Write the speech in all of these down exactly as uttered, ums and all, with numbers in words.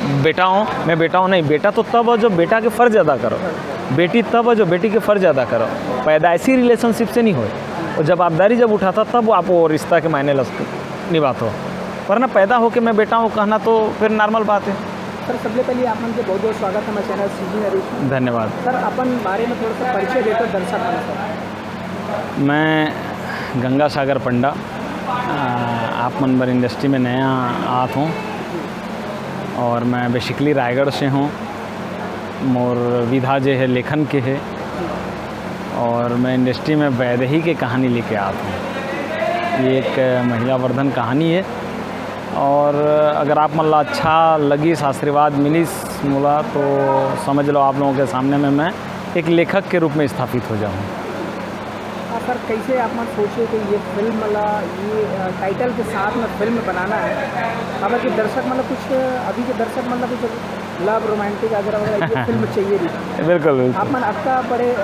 बेटा हूँ, मैं बेटा हूँ नहीं, बेटा तो तब हो जब बेटा के फर्ज अदा करो, बेटी तब हो जो बेटी के फर्ज अदा करो। पैदाइशी रिलेशनशिप से नहीं होए। और जवाबदारी जब उठाता तब आप वो रिश्ता के मायने लग निभाते हो, वरना पैदा होके मैं बेटा हूँ कहना तो फिर नॉर्मल बात है। सर, सबले पहले आप मन के बहुत बहुत स्वागत है हमारे चैनल सीजी नरेश में। धन्यवाद। सर, अपन बारे में थोड़ा सा परिचय देते दर्शक मन को। मैं गंगा सागर पंडा, आ, आप मन बर इंडस्ट्री में नया आत हूँ और मैं बेसिकली रायगढ़ से हूँ। मोर विधा जे है लेखन के है और मैं इंडस्ट्री में वैदेही के कहानी लेके आत हूँ। ये एक महिला वर्धन कहानी है और अगर आप मन ला अच्छा लगिस, आशीर्वाद मिलिस मोला, तो समझ लो आप लोगों के सामने में मैं एक लेखक के रूप में स्थापित हो जाऊँ। हाँ सर, कैसे आप मन सोचे कि ये फिल्म ला, ये अ, टाइटल के साथ में फिल्म बनाना है? काबर कि दर्शक मतलब कुछ, अभी के दर्शक मतलब कुछ लव रोमांटिक वगैरह वगैरह ये फिल्म चाहिए भी। बिल्कुल, बिल्कुल। आप मन अतका बड़े अ,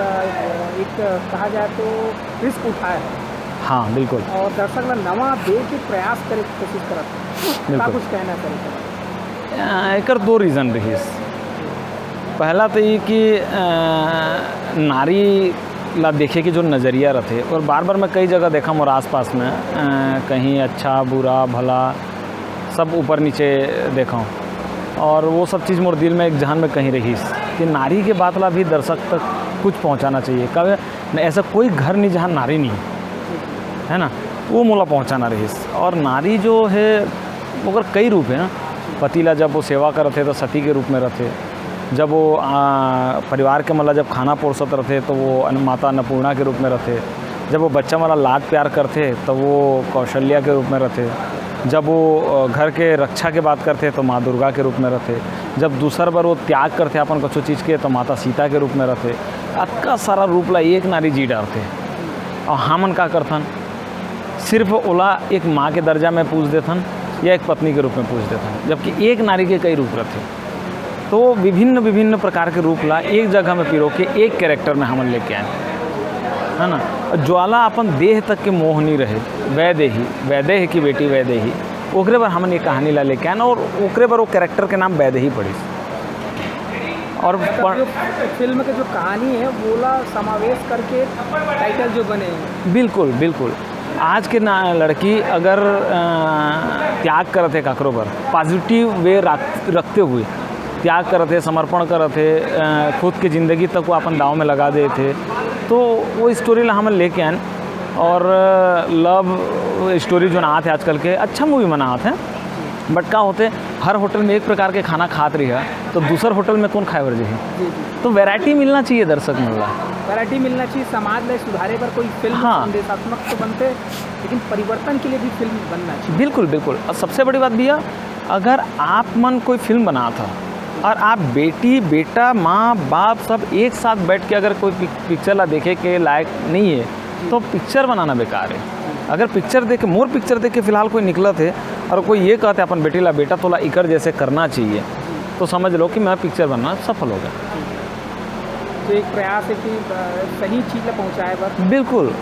एक कहा जाए तो रिस्क उठाए हैं हाँ, बिल्कुल। और दर्शक ला नवा दे के प्रयास करे के कोशिश करत हैं। का बिल्कुल। कुछ कहना है सर? अ, एकर दो रीज़न रहिस। पहला तो ये कि अ, नारी ला देखे के जो नज़रिया रथे, और बार बार मैं कई जगह देखा मोर आसपास में, अ, कहीं अच्छा, बुरा, भला, सब ऊपर नीचे देखा, और वो सब चीज़ मोर दिल में एक जहन में कहीं रहिस कि नारी के बात ला भी दर्शक तक कुछ पहुंचाना चाहिए। कब न ऐसा कोई घर नहीं जहाँ नारी नहीं है, है ना, वो मोला पहुँचाना रहिस। और नारी जो है, ओकर कई रूप है ना। पति ला जब वो सेवा करत है तो सती के रूप में रहते, जब वो आ, परिवार के मतलब जब खाना परोसत रहते तो वो अन- माता अन्नपूर्णा के रूप में रहते, जब वो बच्चा वाला लाड प्यार करते तो वो कौशल्या के रूप में रहते, जब वो अ, घर के रक्षा के बात करते तो माँ दुर्गा के रूप में रहते, जब दूसर बार वो त्याग करते अपन कुछ चीज़ के तो माता सीता के रूप में रहते। अतका सारा रूप ला एक नारी जी डारथे। और हमन का करथन, सिर्फ ओला एक माँ के दर्जा में पूछ देथन या एक पत्नी के रूप में पूछ देथन, जबकि एक नारी के कई रूप रहथे। तो विभिन्न विभिन्न प्रकार के रूप ला एक जगह में पिरो के एक कैरेक्टर में हमन लेके आए, है ना। ज्वाला अपन देह तक के मोह नहीं रहे, वैदेही, वैदेह की बेटी वैदेही, ओकरे बर हमन ये कहानी ला लेके आए और ओकरे बर वो कैरेक्टर के नाम वैदेही पड़िस। और मतलब पढ़- जो फिल्म के जो कहानी है वोला समावेश करके टाइटल जो बने हैं। बिल्कुल, बिल्कुल। आज के ना लड़की अगर अ, त्याग करत है काकरो बर, पॉजिटिव वे रख, रखते हुए त्याग करत है, समर्पण करत है, अ, खुद के ज़िंदगी तक वो अपन दाव में लगा देत है, तो वो स्टोरी ला हमन लेके आएन। और लव स्टोरी जो ना आत है आजकल के, अच्छा मूवी मना आत है, बट का होते, हर होटल में एक प्रकार के खाना खात रही है, तो दूसर होटल में कौन खाए बर जाही? जी जी। तो वैरायटी मिलना चाहिए दर्शक मन ला। वैरायटी मिलना चाहिए, समाज में सुधारे पर कोई फिल्म हाँ। संदेशात्मक तो बनते, लेकिन परिवर्तन के लिए भी फिल्म बनना चाहिए। बिल्कुल, बिल्कुल। और सबसे बड़ी बात भैया, अगर आप मन कोई फिल्म बनात हो और आप बेटी, बेटा, माँ, बाप सब एक साथ बैठ के अगर कोई पिक-, पिक्चर ला देखे के लायक नहीं है, तो पिक्चर बनाना बेकार है। अगर पिक्चर देख के, मोर पिक्चर देख के फिलहाल कोई निकलत है और कोई ये कहते अपन बेटी ला, "बेटा, तोला इकर जैसे करना चाहिए," तो समझ लो कि मैं पिक्चर बनना सफल हो गया। तो एक प्रयास है कि अ, सही चीज़ ला पहुँचाए बर। बिल्कुल।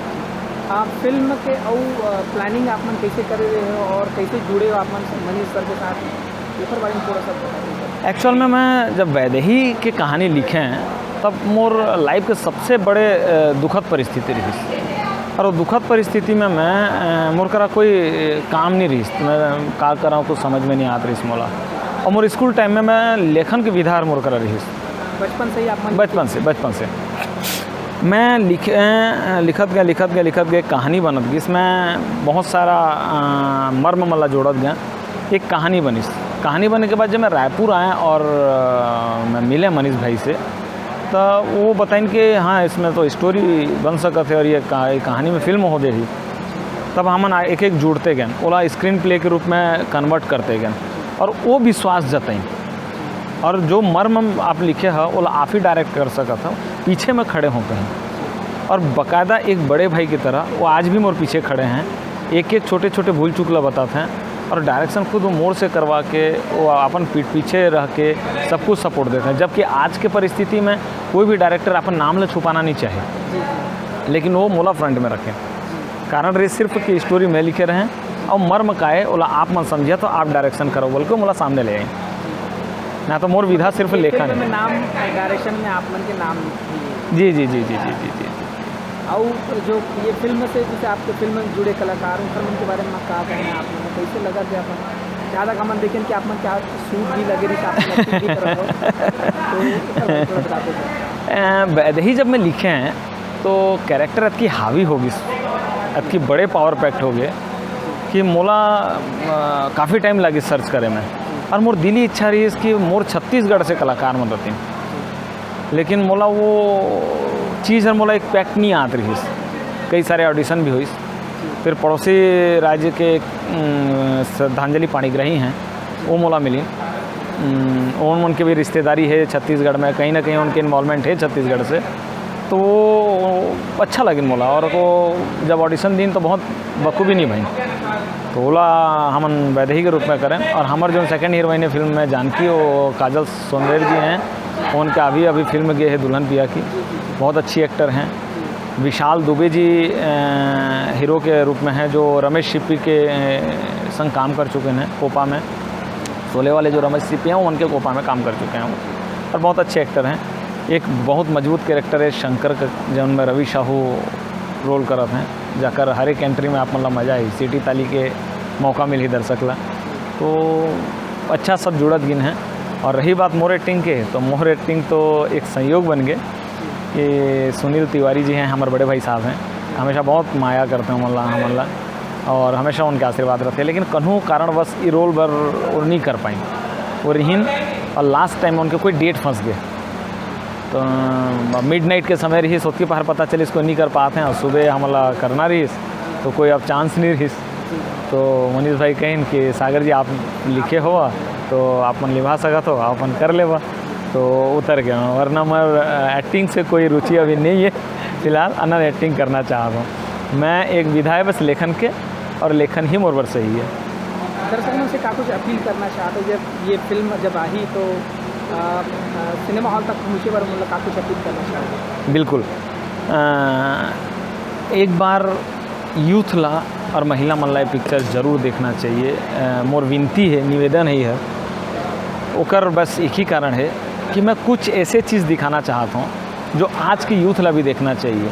आप फिल्म के अउ प्लानिंग आप मन कैसे करे रहे हो और कैसे जुड़े हो आप मन मनीष सर के साथ, एकर बारे में थोड़ा सा बताइए सर। एक्चुअल में मैं जब वैदेही के कहानी लिखे हैं, तब मोर लाइफ के सबसे बड़े अ, दुखद परिस्थिति रही। और वो दुखद परिस्थिति में मैं अ, मोर करा कोई अ, काम नहीं रही, मैं का करा कुछ समझ में नहीं आत रही मोला। और मोर स्कूल टाइम में मैं लेखन के विधा मोर करा रही। बचपन से ही आप मन बचपन से, बचपन से मैं लिख अ, लिखत गया, लिखत गया, लिखत गया, कहानी बनत गई। इसमें बहुत सारा अ, मर्म मला जोड़त गया। एक कहानी बनिस। कहानी बने के बाद जब मैं रायपुर आया और अ, मैं मिले मनीष भाई से, तो वो बताइन कि हाँ, इसमें तो स्टोरी बन सकत है और ये का-, ये कहानी में फिल्म हो जाही। तब हमन आ-, एक एक जुड़ते गए, ओला स्क्रीन प्ले के रूप में कन्वर्ट करते गए और वो विश्वास जताइन। और जो मर्म आप लिखे हो, ओला आप ही डायरेक्ट कर सकत हो, पीछे में खड़े होके हैं। और बाकायदा एक बड़े भाई की तरह वो आज भी मोर पीछे खड़े हैं, एक एक छोटे छोटे भूल चूक ला बताते हैं। और डायरेक्शन खुद वो मोर से करवा के, वो अपन पीठ पीछे रह के सब कुछ सपोर्ट देते हैं। जबकि आज के परिस्थिति में कोई भी डायरेक्टर अपन नाम ला छुपाना नहीं चाहे, लेकिन वो मोला फ्रंट में रखें। कारण रहे सिर्फ कि स्टोरी मैं लिखे रहें और मर्म का है, ओला आप मन समझिया तो आप डायरेक्शन करो बोल के मोला सामने ले आए। ना तो मोर विधा सिर्फ ये लेखन फिल्म में है। नाम, डायरेक्शन में आप मन के नाम लिखे हुए हैं। जी जी जी जी जी जी जी जी। और जो ये फिल्म से, जैसे आपके फिल्म में जुड़े कलाकार, उनकर मन के बारे में का कहना है आप मन? कैसे लगा कि आप मन, जहाँ तक हमन देखेन कि आप मन के शूट भी लगे रही, आप मन acting भी करत हो, तो ओकर बारे में थोड़ा बता दो। अ, वैदेही जब मैं लिखे हैं तो कैरेक्टर अतकी हावी हो गिस, अतकी बड़े पावर पैक्ड हो गए कि मोला काफ़ी टाइम लगिस सर्च करे में। और मोर दिली इच्छा रहिस कि मोर छत्तीसगढ़ से कलाकार मन रहितिन, लेकिन मोला वो चीज़ हर मोला एक पैक्ट नहीं आत रहिस। कई सारे ऑडिशन भी होइस, फिर पड़ोसी राज्य के एक, अम, श्रद्धांजलि पाणिग्रही हैं, वो मोला मिलिन। अम, उन मन के भी रिश्तेदारी है छत्तीसगढ़ में, कहीं ना कहीं उनके इन्वॉल्वमेंट है छत्तीसगढ़ से, तो वो अच्छा लगिन मोला। और वो जब ऑडिशन दिन तो बहुत बखूबी निभाइन, तो ओला हमन वैदेही के रूप में करें। और हमर जो सेकंड हीरोइन है फिल्म में जानकी, वो काजल सोनरेर जी हैं, उनका अभी अभी फिल्म गए है दुल्हन पिया की, बहुत अच्छी एक्टर हैं। विशाल दुबे जी अ, हीरो के रूप में हैं, जो रमेश सिप्पी के अ, संग काम कर चुके हैं कोपा में। शोले वाले जो रमेश सिप्पी हैं, वो उनके कोपा में काम कर चुके हैं, और बहुत अच्छे एक्टर हैं। एक बहुत मजबूत कैरेक्टर है शंकर का, जो उनमें रवि साहू रोल करत हैं, जाकर हर एक एंट्री में आप मतलब मज़ा आई, सीटी ताली के मौका मिली दर्शक ला। तो अच्छा सब जुड़त गिन है। और रही बात मोर एक्टिंग के, तो मोर एक्टिंग तो एक संयोग बन गए कि सुनील तिवारी जी हैं, हमारे बड़े भाई साहब हैं, हमेशा बहुत माया करते हैं हमन ला, हमन ला, और हमेशा उनके आशीर्वाद रहते हैं। लेकिन कन्हू कारणवश ये रोल बर वो नहीं कर पाई, वो रहीन। और लास्ट टाइम उनके कोई डेट फंस गए, तो मिड नाइट के समय रही, सोतकी पहर पता चलिस कोई नहीं कर पाते हैं, और सुबह हमला करना रहीस, तो कोई अब चांस नहीं रहीस। तो मनीष भाई कहिन कि सागर जी, आप लिखे हो तो आप मन निभा सकत हो, आप मन कर लेवा। तो उतर गया, वरना मोर एक्टिंग से कोई रुचि अभी नहीं है फिलहाल, अना एक्टिंग करना चाहत हूँ। मैं एक विधा है बस लेखन के, और लेखन ही मोर बर सही है। दर्शक मन से का कुछ अपील करना चाहते हो, जब ये फिल्म जब आही तो आ, आ, सिनेमा हॉल तक पहुँचे बर मतलब का कुछ अपील करना चाहते हो? बिल्कुल। अ, एक बार यूथ ला और महिला मन ला ये पिक्चर जरूर देखना चाहिए। अ, मोर विनती है, निवेदन है, है ओकर बस एक ही कारण है कि मैं कुछ ऐसे चीज़ दिखाना चाहता हूँ जो आज के यूथ ला भी देखना चाहिए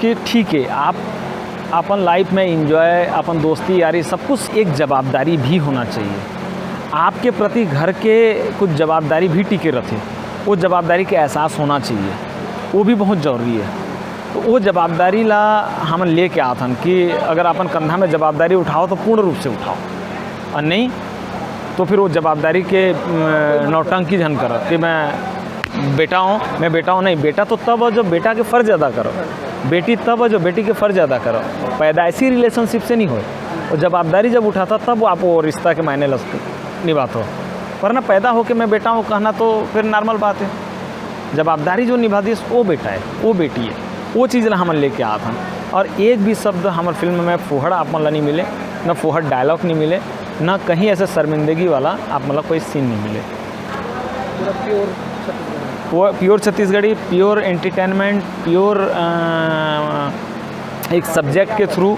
कि ठीक है, आप अपन लाइफ में एंजॉय, अपन दोस्ती यारी सब कुछ एक जवाबदारी भी होना चाहिए। आपके प्रति घर के कुछ जवाबदारी भी टिके रहते, वो जवाबदारी के एहसास होना चाहिए, वो भी बहुत ज़रूरी है। तो वो जवाबदारी ला हम लेके आथन कि अगर अपन कंधा में जवाबदारी उठाओ तो पूर्ण रूप से उठाओ, और नहीं तो फिर वो जवाबदारी के अम, नौटंकी झन कर कि मैं बेटा हूँ, मैं बेटा हूँ। नहीं, बेटा तो तब है जब बेटा के फर्ज अदा करो, बेटी तब है जो बेटी के फर्ज अदा करो। पैदाइशी रिलेशनशिप से नहीं होए, वो जवाबदारी जब उठाता तब आप वो रिश्ता के मायने लग निभाते हो। वरना पैदा होके मैं बेटा हूँ कहना तो फिर नॉर्मल बात है। जवाबदारी जो निभा दिस वो बेटा है, वो बेटी है, वो चीज़ ला हमन लेके आत हन। और एक भी शब्द हमर फिल्म में फूहड़ आप मन ला नहीं मिले, न फूहड़ डायलॉग नहीं मिले, न कहीं ऐसे शर्मिंदगी वाला आप मन ला कोई सीन नहीं मिले। पूरा प्योर छत्तीसगढ़ी। वो pure Chhattisgarhi, pure entertainment, pure एक सब्जेक्ट के थ्रू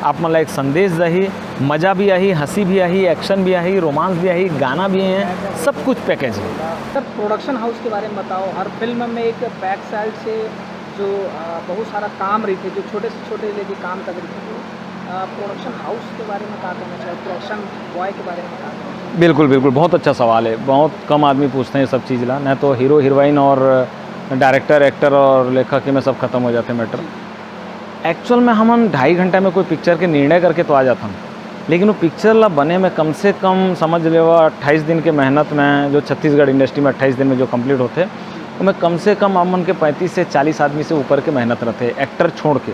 आप मन ला एक संदेश दही, मज़ा भी आही, हंसी भी आही, एक्शन भी आही, रोमांस भी आही, गाना भी है, सब कुछ पैकेज है। सर, प्रोडक्शन हाउस के बारे में बताओ। हर फिल्म में एक बैक साइड से जो आ, बहुत सारा काम रहिथे, जो छोटे से छोटे लेके काम तक रहिथे, प्रोडक्शन हाउस के बारे में का कहना चाहो, प्रोडक्शन बॉय के बारे में का कहना चाहो? बिल्कुल बिल्कुल, बहुत अच्छा सवाल है। बहुत कम आदमी पूछते हैं ये सब चीज़ ला, नहीं तो हीरो हीरोइन और डायरेक्टर एक्टर और लेखक में सब खत्म हो जाते मैटर। एक्चुअल में हमन ढाई घंटा में कोई पिक्चर के निर्णय करके तो आ जाथन, लेकिन वो पिक्चर ला बने में कम से कम समझ लेवा अट्ठाईस दिन के मेहनत में, जो छत्तीसगढ़ इंडस्ट्री में अट्ठाईस दिन में जो कंप्लीट होते, उसमें कम से कम आप मन के पैंतीस से चालीस आदमी से ऊपर के मेहनत रहते, एक्टर छोड़ के।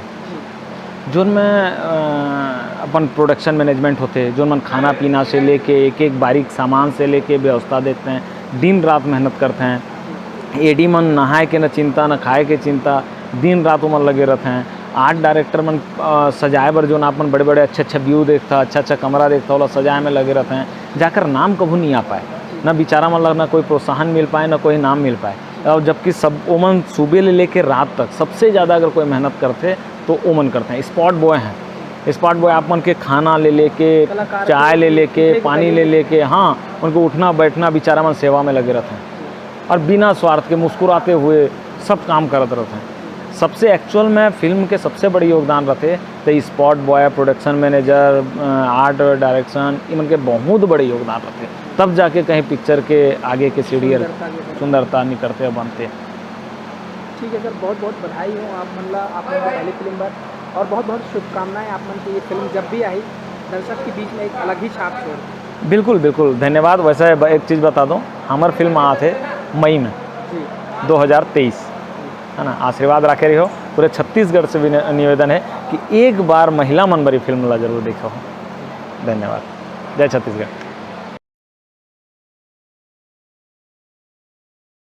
जोन में अ, अपन प्रोडक्शन मैनेजमेंट होते, जोन मन खाना पीना से लेके एक एक बारीक सामान से लेके व्यवस्था देखते हैं, दिन रात मेहनत करते हैं। एडी मन नहाए के न चिंता, न खाए के चिंता, दिन रात ओमन लगे रहते हैं। आर्ट डायरेक्टर मन अ, सजाए बर जोन अपन बड़े बड़े अच्छे अच्छे व्यू देखता, अच्छा अच्छा कमरा देखता, ओला सजाए में लगे रहते हैं, जाकर नाम कभू नहीं आ पाए, न बेचारा मन ला न कोई प्रोत्साहन मिल पाए, न कोई नाम मिल पाए। और जबकि सब ओमन सुबह ले लेके रात तक सबसे ज़्यादा अगर कोई मेहनत करते तो ओमन करते हैं, स्पॉट बॉय हैं। स्पॉट बॉय आप मन के खाना ले लेके, कलाकार चाय के ले लेके, पीछे के पानी ले लेके, हाँ, उनको उठना बैठना, बेचारा मन सेवा में लगे रहते हैं और बिना स्वार्थ के मुस्कुराते हुए सब काम करत रहते हैं। सबसे एक्चुअल में फिल्म के सबसे बड़ी योगदान रहते तो स्पॉट बॉय, प्रोडक्शन मैनेजर, आर्ट डायरेक्शन, इमन के बहुत बड़े योगदान रहते, तब जाके कहीं पिक्चर के आगे के सीढ़ी सुंदरता के सुंदरता निकलते और बनते। ठीक है सर, बहुत बहुत बधाई हो आप मन ला, आप मन के पहली फिल्म बर, और बहुत बहुत शुभकामनाएं आप मन के। ये फिल्म जब भी आई, दर्शक के बीच में एक अलग ही छाप छोड़। बिल्कुल बिल्कुल, धन्यवाद। वैसे ब- एक चीज़ बता दूँ, हमार फिल्म आत हे मई में जी। दो हज़ार तेईस, है ना, आशीर्वाद राखे रहियो। पूरे छत्तीसगढ़ से भी नि- निवेदन है कि एक बार महिला मन बरी फिल्म ला जरूर देखो। धन्यवाद। जय छत्तीसगढ़।